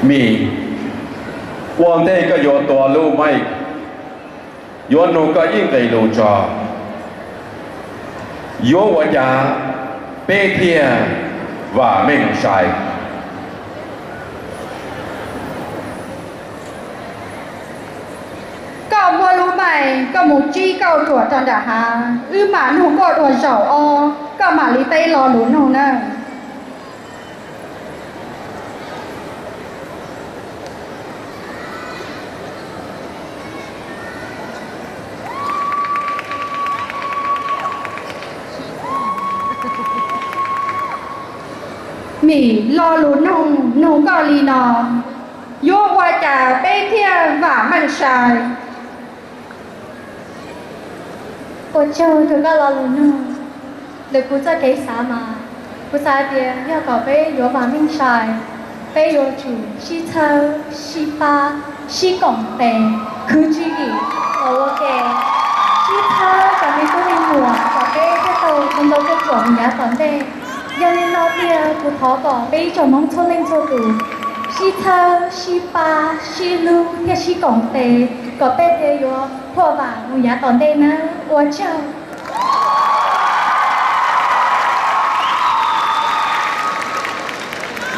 Mim, ua ntej koj yuav tua lub mic, yuav nug koj ib nqes lus tso, yuav ua cas peb thiaj vam meej sai? Koj muab lub mic koj mus tsib kauj ruam rau nram hav, wb mam nug koj dua zaum ob, koj mam li teb lo lus nug nawb. Mim, lo lus nug nug koj li no, yuav ua cas peb thiaj vam meej sai? Ua tsaug rau koj lo lus nug. Ntawm kuv txoj kev xav mas, kuv xav tias yog kom peb yuav vam meej sai, peb yuav tsum sib txhawb, sib pab, sib koom tes, khwv tswv yim los ua ke, sib txhawb kom me tub me nyuam, kom peb thiaj tau ntau ntau tuaj tuam mus yav tom ntej. Yog li no tiag, kuv thov kom peb ib tsoom Hmoob txhua leej txhua tus sib txhawb, sib pab, sib hlub thiab sib koom tes, kom peb thiaj yuav huaj vam mus yav tom ntej nawb. Ua tsaug.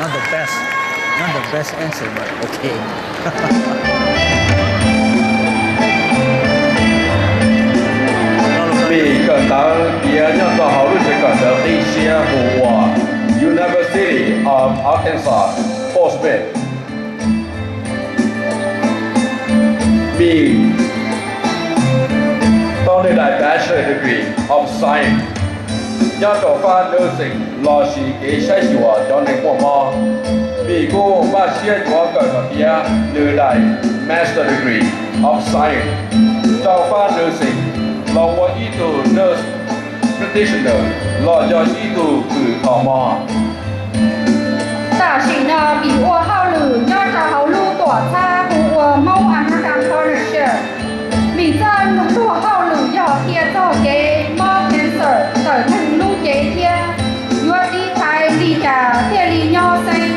Not the best, not the best answer, but okay. Mim kawm ntawv tiav nyob rau hauv lub tsev kawm ntawv qib siab hu ua University of Arkansas Fort Smith. Mim tau nws daim Bachelor Degree of Science nyob rau fab nursing lossis kev saib xyuas cov neeg muaj mob. Mim kuj npaj siab yuav kawm kom tiav nws daim Master Degree of Science rau fab nursing los ua ib tug nurse practitioner los yog ib tug kws kho mob. Tam sim no Mim ua hauj lwm nyob rau hauv lub tuam txhab hu ua Hmoob American Partnership. Mim txoj hlua hauj lwm yog qhia txog kev mob cancer ntawm neeg lub cev thiab yuav tiv thaiv li cas thiaj li nyob xeeb.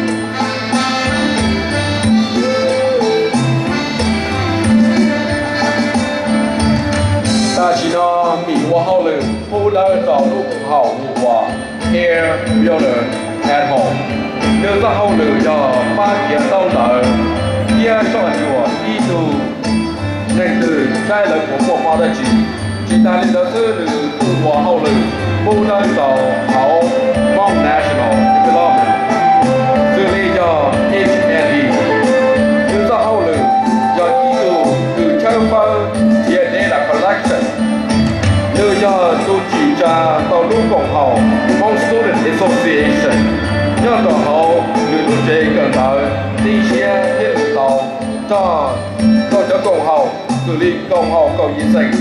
Tam sim no Mim ua hauj lwm pub dawb rau lub koom haum hu ua Care Builder at Home. Nws txoj hauj lwm yog pab nrhiav ntaub ntawv thiab soj ntsuam ib tug neeg twg saib lawv puas muaj mob dab tsi. Tsis tas li ntawd xwb, nws kuj ua hauj lwm pub dawb rau hauv Hmong National Development, xws li yog H and D. Nws txoj hauj lwm yog ib tug kws tshawb fawb nrhiav data collection. Nws yog tus tsim tsa tau lub koom haum Hmong Student Association nyob rau hauv nws lub tsev kawm ntawv qib siab thiab nws tau nrog rau cov koom haum xws li koom haum kaum yim xeem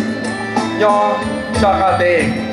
nyob sab qab teb.